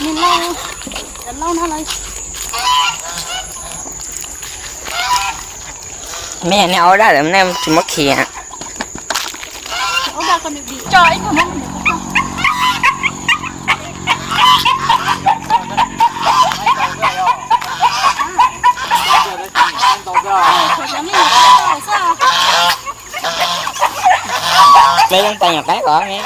Me nej ob dab lawm nej tsis muab khi. Me yeej tais nyuam qaib kom me.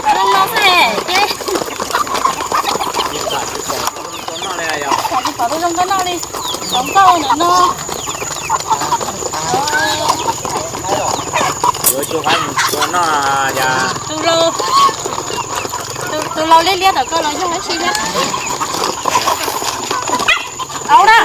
Zoo no xwb ces. Tsis pom zoo nkauj noj li. Zoo nkauj ntawm no. Tus laus, tus, tus laus liab liab ntawm ko los yog dab tsi thiab? Au na.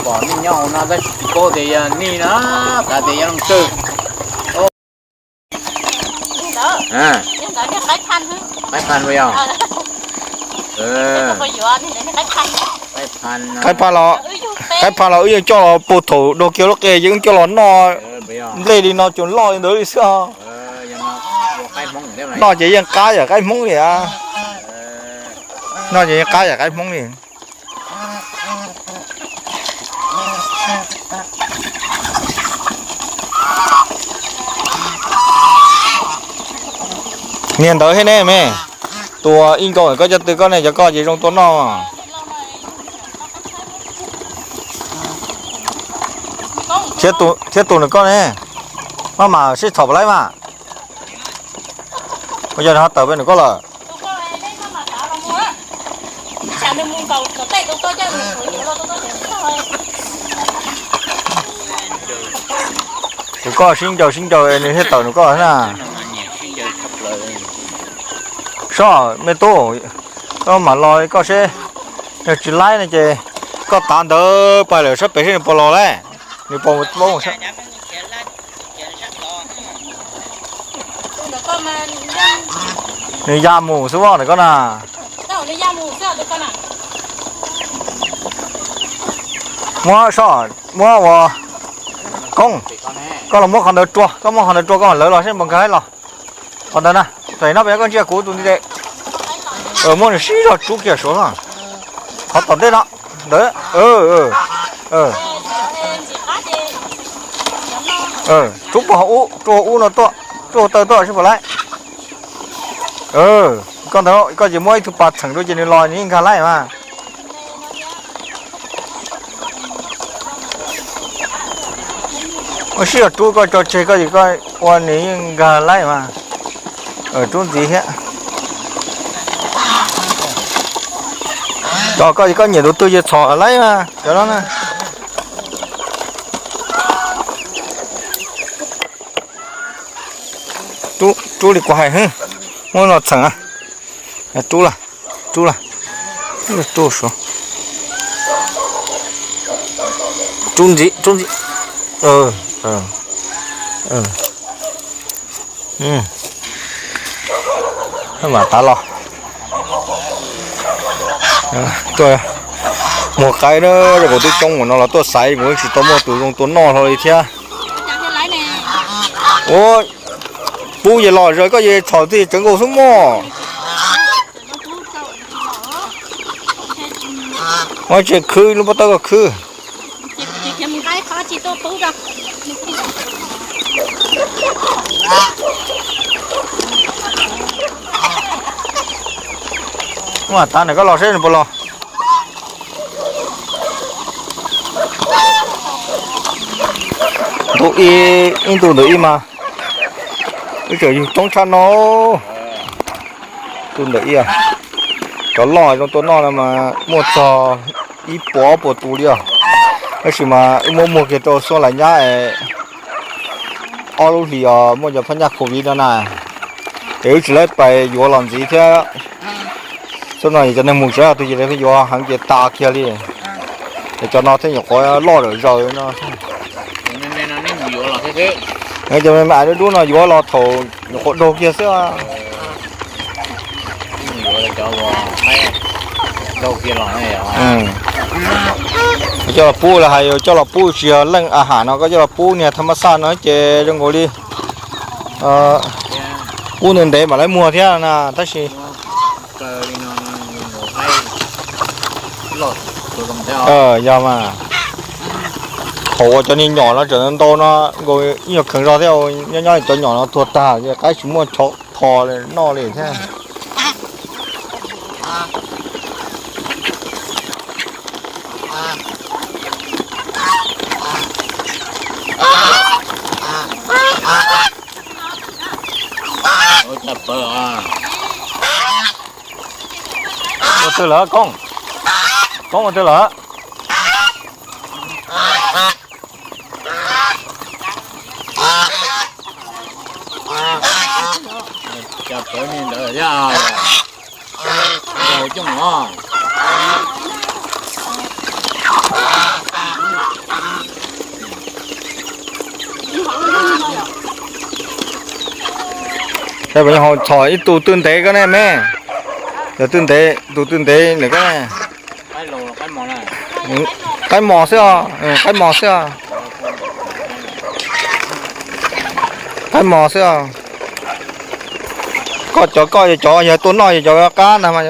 Pom nej nyob hauv no tab sis tsis paub tias yog nej na, xav tias yog leej twg. Qaib pha los, qaib pha los wb yeej coj los puag thaum dua kiag lub qe yeej coj los noj nplej li no tsuas loj li ntawd li xwb. Noj ces yeej qab yam qaib Hmoob li. Noj ces yeej qab yam qaib Hmoob li. Niag ntawd thiab ne me, tus ib nkaus koj coj tw koj ne, cov koj ces zoo tua noj. Thiab tus nws koj ne, maj mam sib txhom puas laib mas. Ua cas nws ho tawm pem nws koj lawm? Tus koj sib ncaws sib ncaws nws thiaj tawm nws koj na. Sob me tub, koj mam los koj seb, yog tsis laib no ces koj tav ntawd pais lawm sab pem seb nws puas los lawm. Nws puas, nws ya mus xwb os ntawm koj na. Muab sob, muab ua Koob, koj los muab qhov ntawd rua, koj muab qhov ntawd rua koj mam lawv los seb npaum nkag laib los. Qhov ntawd na, tam no peb koj ntsia kuv tus ntiv tes. Muab nws sib zog rub kiag suav no. Qhov tom ntej no, ntawd. Rub puag hauv ub, rub hauv ub no tuaj, rub hauv taw tuaj seb puas laib. Koj ntawd koj ces muab ib tug pas txheem rau ces nws los nws yeej nkag laib mas. Muab sib zog rub koj tso tseg koj ces koj ua nws yeej nkag laib mas. Rub ntxiv thiab. Cov koj ces koj nyiam tus twg ces txhom laib mas cov no na. Rub li kuv hais, muab no txheem. Rub lawm, rub lawm, rub suav. Rub ntxiv, rub ntxiv. Mam tav los. Tuaj, muag qaib na, zoo nkaus twb coob ua no los tuaj xaiv, kuv tsis tau muaj tus zoo tua noj hlo li thiab. Ua, pub ces los zog, koj ces txhom twg tseev nkaus xwb mog. Muab tse khwb lub pob tawb koj khwb. Tav ntawm koj los seb nws puas los. Ntu ib, ib ntu ntawm ib mas. Wb tseem yug coob tshaj no. Ntu ntawm ib, cov loj zoo tua noj no mas muaj txog ib puas ob puas tus li os. Tab sis mas wb muab muag kiag rau xuaj lawv nyab es ob lub hlis os muaj cov phab nyaj covid no na, es wb tsis lawv pais yuav los ntxiv thiab. Xub no cov neeg mus tsis tau tus ces lawv yuav heev ces tas kiag li. Es cov no thiaj nyuam qhuav loj zom zaws no. Cov me me dub dub no yuav los thaum nyuam qhuav daug kiag xwb. Coj los pub los hais coj los pub tsis yog leej a ham no, koj coj los pub niag tham mas xaj no ces zoo nkaus li pub ntev ntev mam lawv muag thiab na tab sis yog mas. Thaum uas cov niag nyom no tseem ntau no nkaus ib nyuag kheev zog thiab, nyob nyob cov nyom no tuag tag ces qaib tsis muaj tho noj li thiab. Ua twg lawm Koob? Koob ua twg lawm? Saib puas nyob hauv, txhom ib tug twj ntev koj ne me. Yog twj ntev, tus twj ntev ntawm koj ne. Qaib mos xwb os, qaib mos xwb os. Qaib mos xwb os. Koj cov koj yog cov yog tua noj yog cov qab ntag mas.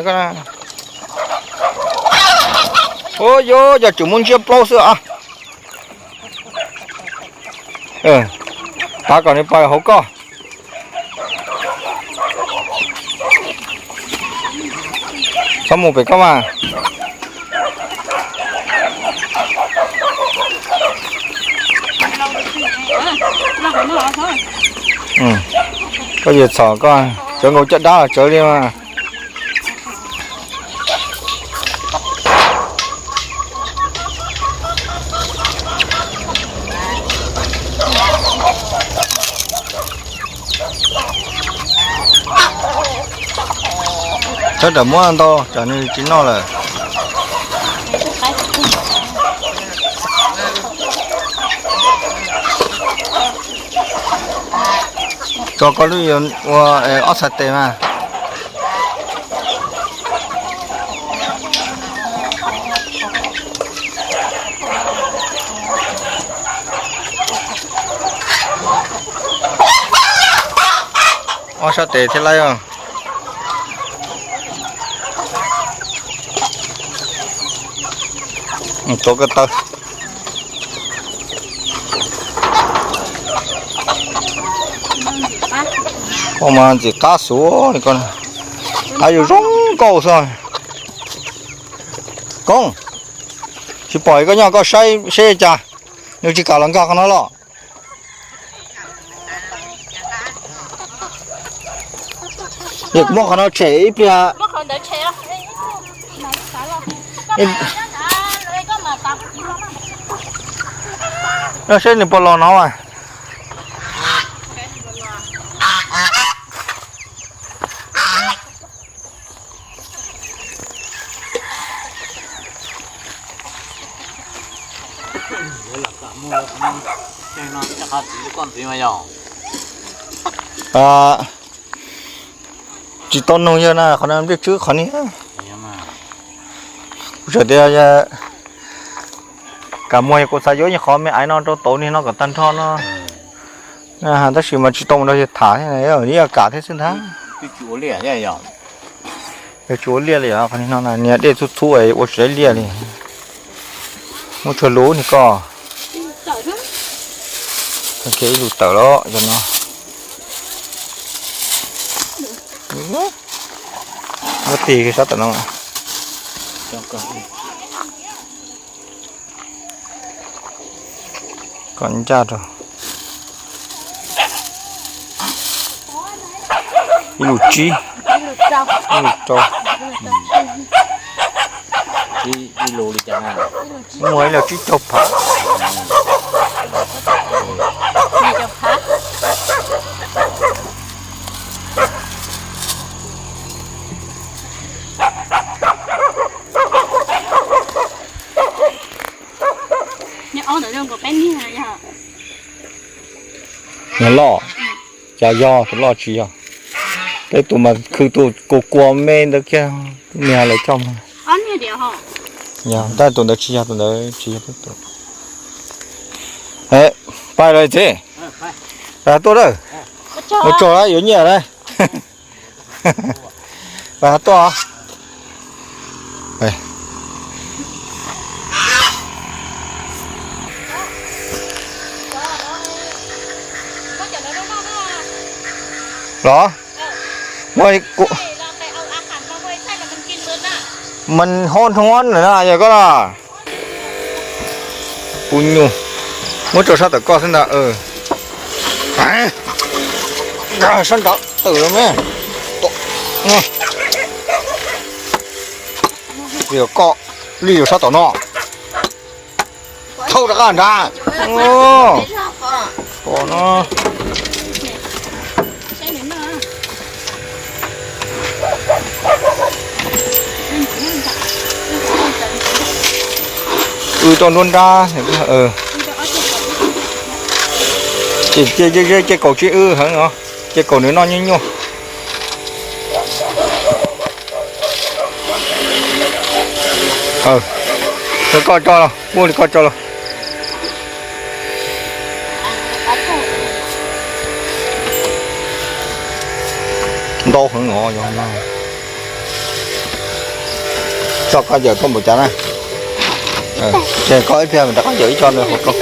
Ua yuav cov tswm muab ntsiab plaub xwb os. Tav kom nws pais hauv koj. Txhob mus pem koj mas. Koj yuav txhom koj, tsawv nkaus caj dab los tsawv li mas. Tsawv ram muab ntau tsam nws tsis noj lawm. Tso koj lub ua ob txhais tes mas. Ob sab tes thiab laib os. Tuav ko taw. Koj mas ntxim qab xwb li koj, qab yuav zoo nkauj xwb. Koob, tsis pom koj nyob koj saib seb cas nws tsis kam los nkag qhov no los. Muab qhov no tshem ib pliag. Seb nws puas los no mas. Tsis tau nug yawg na, qhov no nplej tswb qhov ni. Kuv tseem tias kam muag kuv xav yuav ib qhov me aiv no rau tauv niag no kom tag nrho no. Tab sis mas tsis tau mus nrog yawg tham thiab, yog kam thiab xwb ntag. Yog tsis ua liaj li os, qhov no niag dej txhub txhub ua tsis tau liaj li. Muab tshuaj lub ni koj. Ib lub tawm los yog no. Muab tig sab tawm no. Kom ncaj rau. Ib lus tsib, ib lus rau. Muaj ib lus tsib caug phav. Nws loj, cas yog tus loj tsis yog. Peb tus mas khwv tus kua kua me ntawd kiag, niag lawv coj mas. Yog, tab tus ntawd tsis yog, tus ntawd tsis yog peb tus. Pais lawm txiv, pais tuaj lawm, mus tso lawm yuav nyiaj lawm. Pais tuaj. Los, mas hoob hoob na yog koj los. Puv nyuj, muab rau sab tom koj xwb ntag. Sab nrad tawm los me. Koj li yus sab tom no, thauj rov qab nrad. Pom no. Wb tau nruab nrab. Ces kaum tsis wb heev os, ces kaum nws noj nyuaj nyuaj. Koj tso los, muaj li koj tso los. Ntau heev os. Tso koj yawm tuaj npaum cas na. Ces koj ib pliag rov qab yawm ib co nws hauv rau.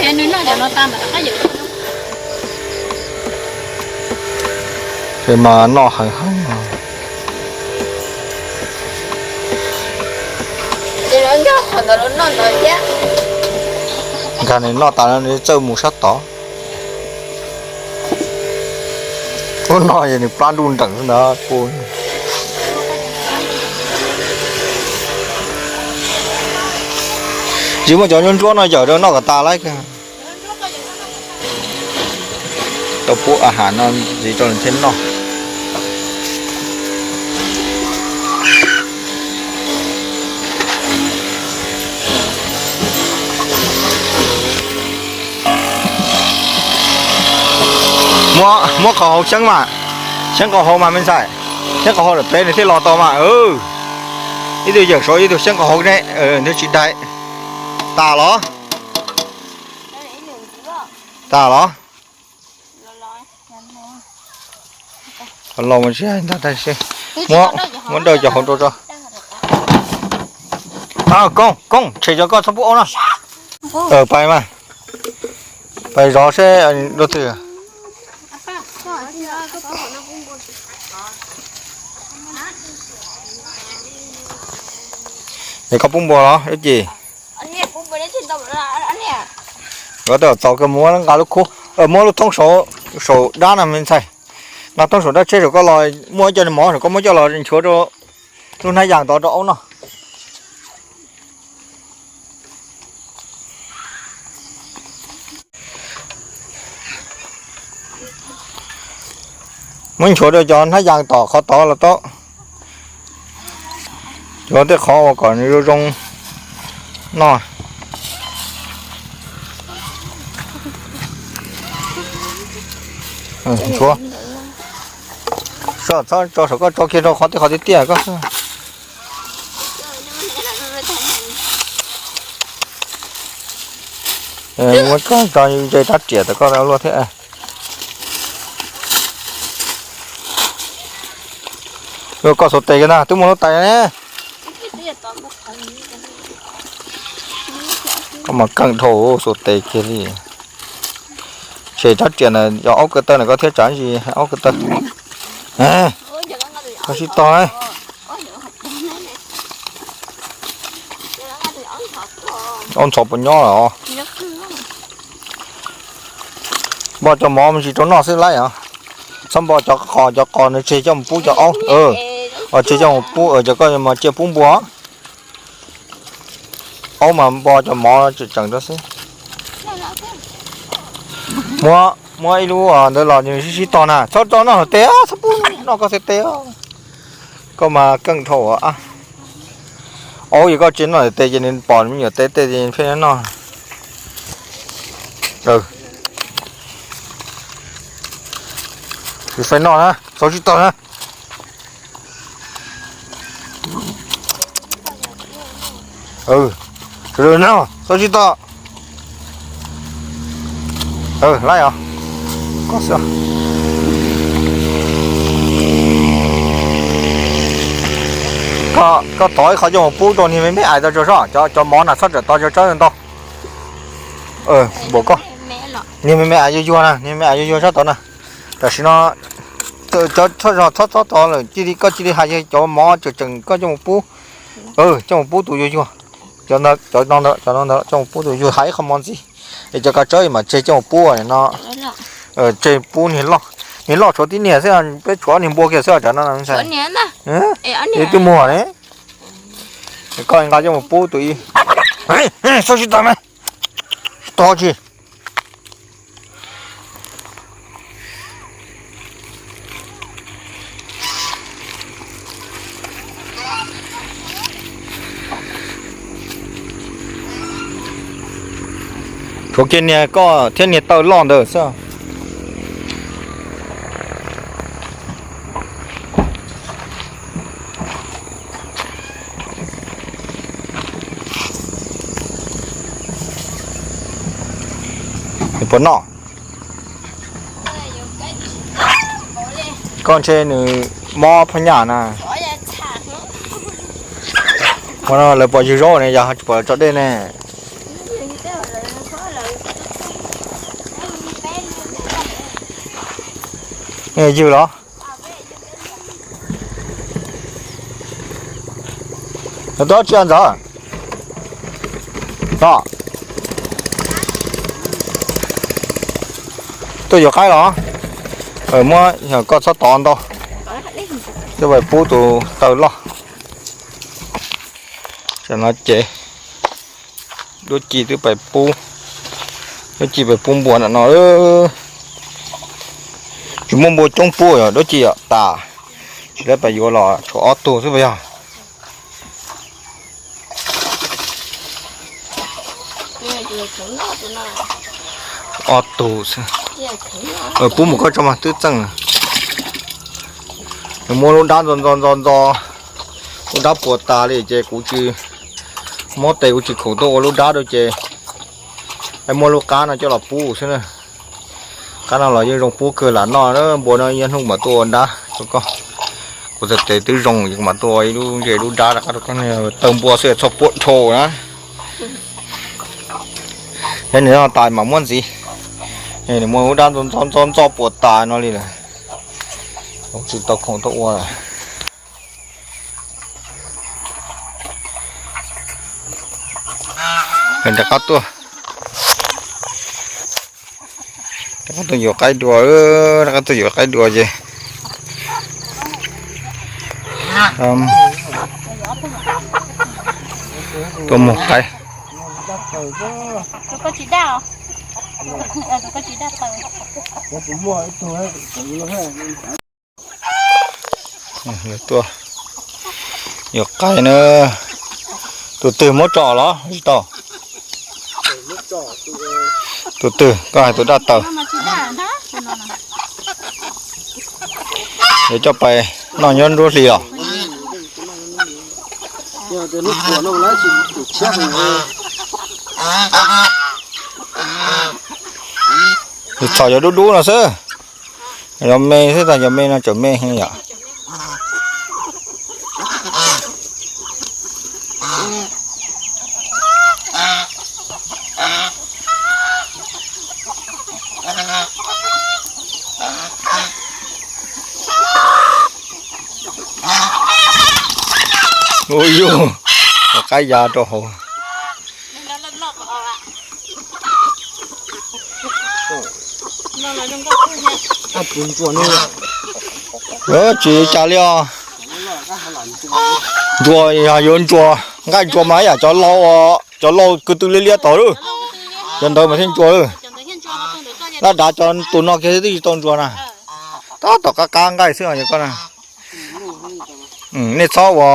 Ces mas noj heev heev. Nkag nws noj tas nws txawj mus sab tod. Ub, no es nws plab nruj nreem xwb ntag. Tsis muaj cov ntsuab ntsuab no yawm rau noj kom tas lawm. Tau pub a has no ntxiv rau nws thiaj noj. Muab qhov hauv xyeeb mas, xyeeb qhov hauv mas me ntxhais, xyeeb qhov hauv lawm peb nws thiaj los tau mas. Ib tug yawm saud ib tug xyeeb qhov hauv ne, nws tsis dai. Tas los? Tas los? Los mas tsis hais ntag tab sis muab dawj cov hauv rau tso. Koob, Koob, tshem cov koj txhob pub aub no. Pais mas, pais zov seb dua twg. Es koj pub npua los dab tsi? Koj twb txaus kawg, muab nqa lub khub, muab lub thoob saum dab no me ntxhais. Nqa thoob saum dab tsheb saum koj los, muaj ib co mov saum koj muab coj los nchuav rau lub hnab yas tod rau aub noj. Muab nchuav rau cov hnab yas tom qhov tod los tau. Cov tej qhov uas kom nws zoo zoo noj. Tso saum koj tso kiag rau qhov tej qhov tiaj tiaj koj. Muab koj tso ze rab riam tom koj luaj thiab. Koj xuas tes kiag ntag, twb muaj lub tais ne. Koj mas keej dhau xuas tes kiag li. Ces rab riam na yog aub ko taw na, koj thiaj tsam ntsis aub ko taw. Koj sib tog na. Aub ntxhov puas nyob los? Npog cov mov me ntsis rau noj xwb laib os. Txhob npog cov qos, cov qos nws tseg coj mus pub cov aub. Tseg coj mus pub cov, koj mas cia pub npua. Aub mas npog cov mov tseem tseem rau xwb. Muab, muab ib lub ntawd los nws sib sib tog na, txhob tso noj tes, txhob pub noj koj xwb tes. Koj mas keej dhau. Aub, yog koj tsis noj tes ces nws pom me nyuam tes tej ces pheej noj. Tsis faib noj na, txhob sib tog na. Txhob sib tog. Laib os. Koj xwb. Koj thov ib qho coj mus pub rau niag me me ais tau tso sob, cov mov na txhob tsawm tov tsawb tsawb ntau. Npam koj. Niag me me ais yuag yuag na, niag me ais yuag yuag sab tod na. Tam sim no txhob txhob tov lawm, cia li koj cia li hais yog cov mov tseem tseem koj coj mus pub. Coj mus pub tus yuag yuag. Cov no ntawd, cov no ntawd coj mus pub tus yuag, hais ib qho mov ntxiv. Es cov kav tsawb mas tseg coj mus pub no. Tseg pub niag loj, niag loj tshuav tib niag xwb, peb tshuav niag npua kiag xwb os. Tam no ntshai twb muag ne. Koj nqa coj mus pub tus ib. Txhob sib tog me, tog tsis. Tshuav kiag niag koj thiab niag taw loj ntawd xwb. Nws puas noj? Koj ntshe nws mob phab nyaj na. Ua no lawv puas ywg zaub ne, yog tsis pom lawv tso dej ne? Ywg los? Tuaj tsis ntxawm. Tuaj yuav qaib los? Muab, koj txhob tov ntau. Coj pais pub tus taw loj. Tam no ces Duab Ci twb pais pub, Duab Ci pais pub npua ntawm no. Tsis muaj npua coob pub yog Duab Ci yom, tas. Tsis lawv pais yuav los tshuav ob tug xwb puas yog? Ob tug xwb. Pub mus koj tso mas twb txeej. Nws muab lub dab ntxo ntxo ntxo ntxo, lub dab puas tas li ces kuv tsis, mob tes kuv tsis khoom tuaj ua lub dab rau ces muab lub qab no coj los pub xwb na. Qab no los yeej zoo pub kawg lam noj, npua no ib hnub mam tuaj ua dab rau koj. Kuv txhais tes twb zoo ces kuv mam tuaj ua ib lub ntse lub dab rov qab rau koj, tawg npua xwb txhob puab dhau na. Yog nws noj tas mam muab ntxiv. Nws muaj lub dab ntxo ntxo ntxo puas tas no li lawm. Kuv tsis tau khoom tuaj ua lawm. Rov qab tuaj, rov qab tuaj yuav qaib dua, rov qab tuaj yuav qaib dua ces tuaj mus qaib. Tuaj yuav qaib na. Tus twg muab tso los tsis tau? Tus twg, koj hais tus daj tawm. Yuav coj pais noj nyob nruab hlis os. Txhom cov dub dub no xwb. Yog me xwb, tas yog me no tseem me heev yom. Ua yug, qaib ya rau hauv. Tsis cas li os. Ntsuas yog yuav ntsuas, nqaij ntsuas mas yam cov lau, cov lau ko tw liab liab tod lawm, cov ntawd mas thiaj ntsuas lawm. Laj dav cov tus no kiag twb tsis tau ntsuas na. Tab tom qab qab nqaij xwb os koj na. Nej txhob ua,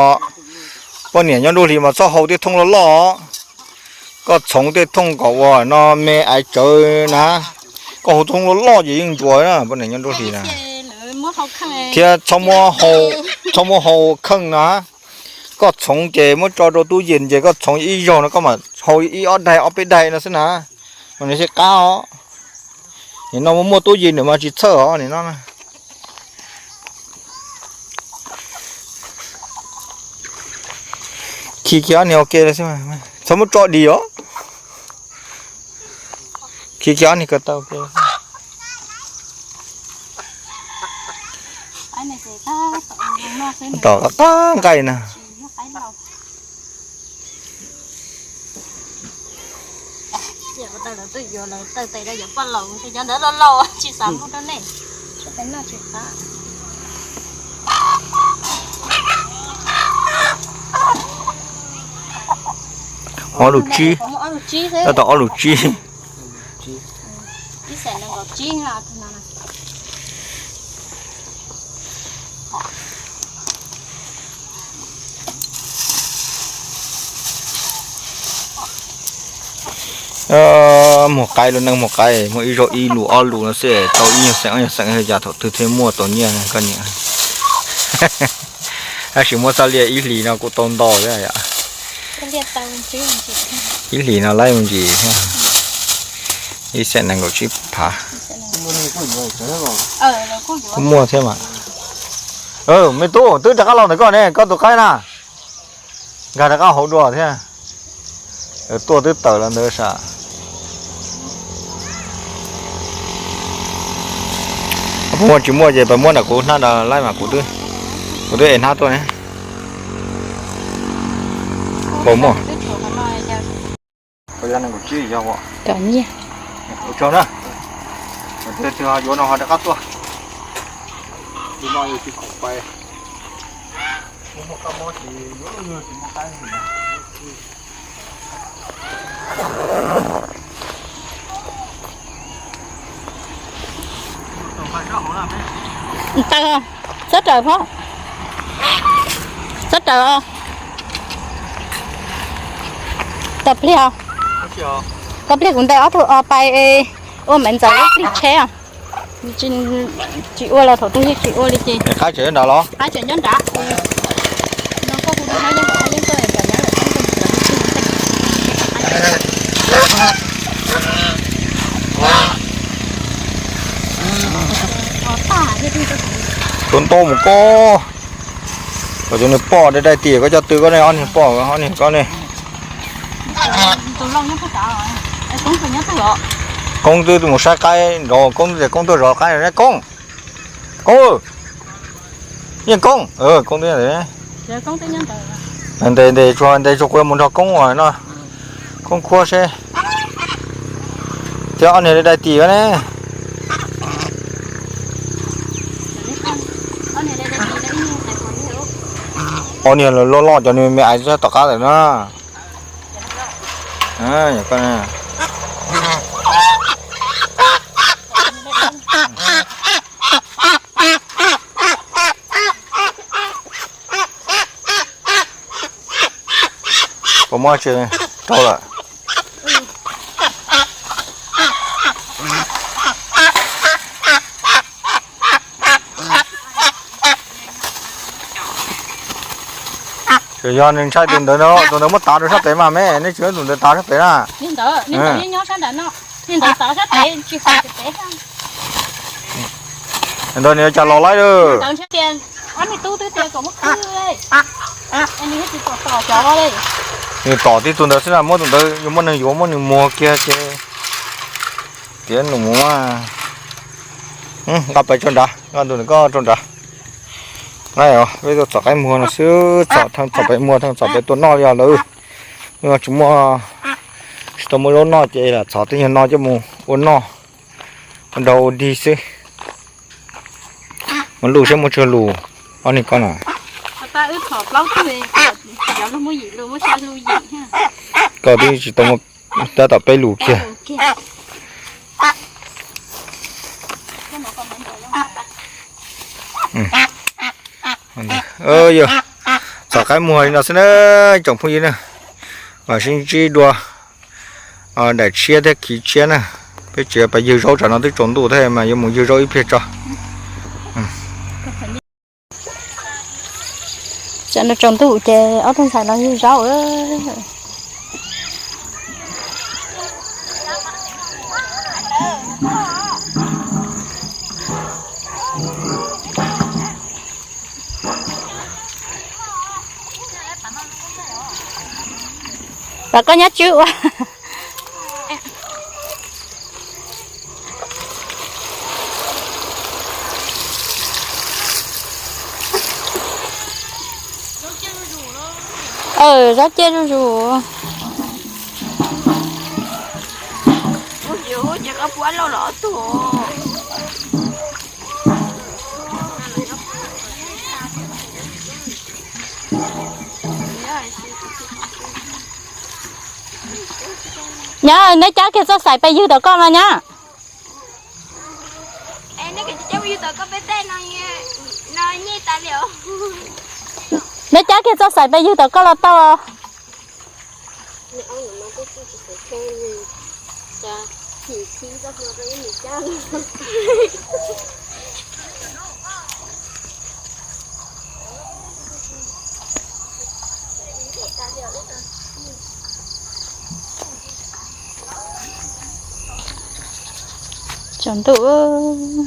poj niam nyob nruab hlis mas txhob hau tej thooj loj loj. Koj txhoov tej thooj kom ua no me aiv tsawv na. Koj hau thooj loj loj ces yeej ntsuas na, poj niam nyob nruab hlis na. Thiab txhob muab hau kheej na. Koj txhoov ces muab tso rau tub yees ces koj txhoov ib zaug no koj mam hau ib ob daig ob peb daig no xwb na. Mas nws thiaj qab os. Nim no muaj muaj tub yees nws mas tsis txhawj os nim no. Khi kiag ob niag ua ke xwb, txhob muab tso dim os. Khi kiag ob niag ko taw ua ke. Tom qab nqaij na. Ob lus tsib, tab tom ob lus tsib. Muag qaib, lub neej muag qaib muaj ib zaug ib lus ob lus no xwb tau ib nyuag xeem ob nyuag xeem, cas thaum twg thiaj muaj tau nyiaj koj niam. Tab sis muab txoj liaj ib hlis no kuj tau ntau thiab yom. Ib hlis no laib me ntsis thiab. Ib xeem nees nkaum tsib phav. Kuj muaj thiab mas. Me tub, twb rov qab los ntawm koj ne, koj tus qaib na. Nkag rov qab hauv dua thiab. Tuaj twb tawm los ntawd sas. Muaj tsis muaj ces pab muab ntawm kuv hnab nrad laib mas kuv twb, kuv twb ev hnab tuaj ne. Pab muaj. Tsaug na. Yuav no ho rov qab tuaj. Taws, txhob raws phab, txhob raws. Tau pliag, tau pliag kuv ntes ob tug os pais ua me ntxaws lub plig tsheb. Tsis ua los thaum twg yeej tsis ua li ces. Qaib tseem nyob nrad los? Qaib tseem nyob nrad. Tua ntau mus koj. Koj cov niag poj dai dai tias koj coj tw koj ne, ob niag poj ob niag koj ne. Koob twb mus saib qaib nrad, Koob tias Koob tuaj zov qaib ne Koob. Koob, Yeej Koob, Koob twb ntes, ntes tsuag ntes tsuag kuv mus nrog Koob no, Koob khuab seb. Thiab ob niag dai dai tis ne. Ob niag loj loj cov nws me aiv tom qab lawm na. Puas muaj tsis rau lawm? Tsuas yog nws ntshai tus ntawd no, tus ntawd muab tav rau sab pem mas me, neb tsis muab tus ntawd tav sab pem na. Ntawd nws cas los laib lawm. Nws tom tib tus ntawd xwb na, muab tus ntawd yuav muab neeg yuav muab nws muag kiag ces tiav nws mus. Nqa pais tso nrad, nqa ntu nws koj tso nrad. Peb tuaj txhom qaib muag no xwb, txhom pais muag, txhom pais tua noj li os lawm. Tsis muaj, tsis tau muaj zaub noj ces lam txhom tej nyuag no coj mus ua noj, ua nrau ua dig xwb. Muab luj saib muab tsawg lus, ob niag koj na. Koj twb tsis tau muab, tab tom peb lus kiag. Yog txhom qaib muag li no xwb na, tsoom phooj ywg na, mam sib ntsib dua daim tshiab thiab khiv tshiab na. Peb tseem yuav pas ywg zaub, tsam no twb tsaus ntuj thiab mas yuav mus ywg zaub ib pliag tso. Tsam no tsaus ntuj ces ob tug ntxhais los ywg zaub. Los koj nyob tswb ua. Zaub ciaj zuj zus. Nyab, neb cab kiag txoj xaim pes ywg tom koj mas nyab. Neb cab kiag txoj xaim pes ywg tom koj los tau. Tsaus ntuj.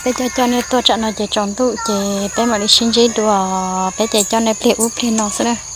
Peb coj coj nej tuaj tsam no ces tsaus ntuj ces peb mam li sib ntsib dua, peb ces coj nej pliag ub pliag no xwb na.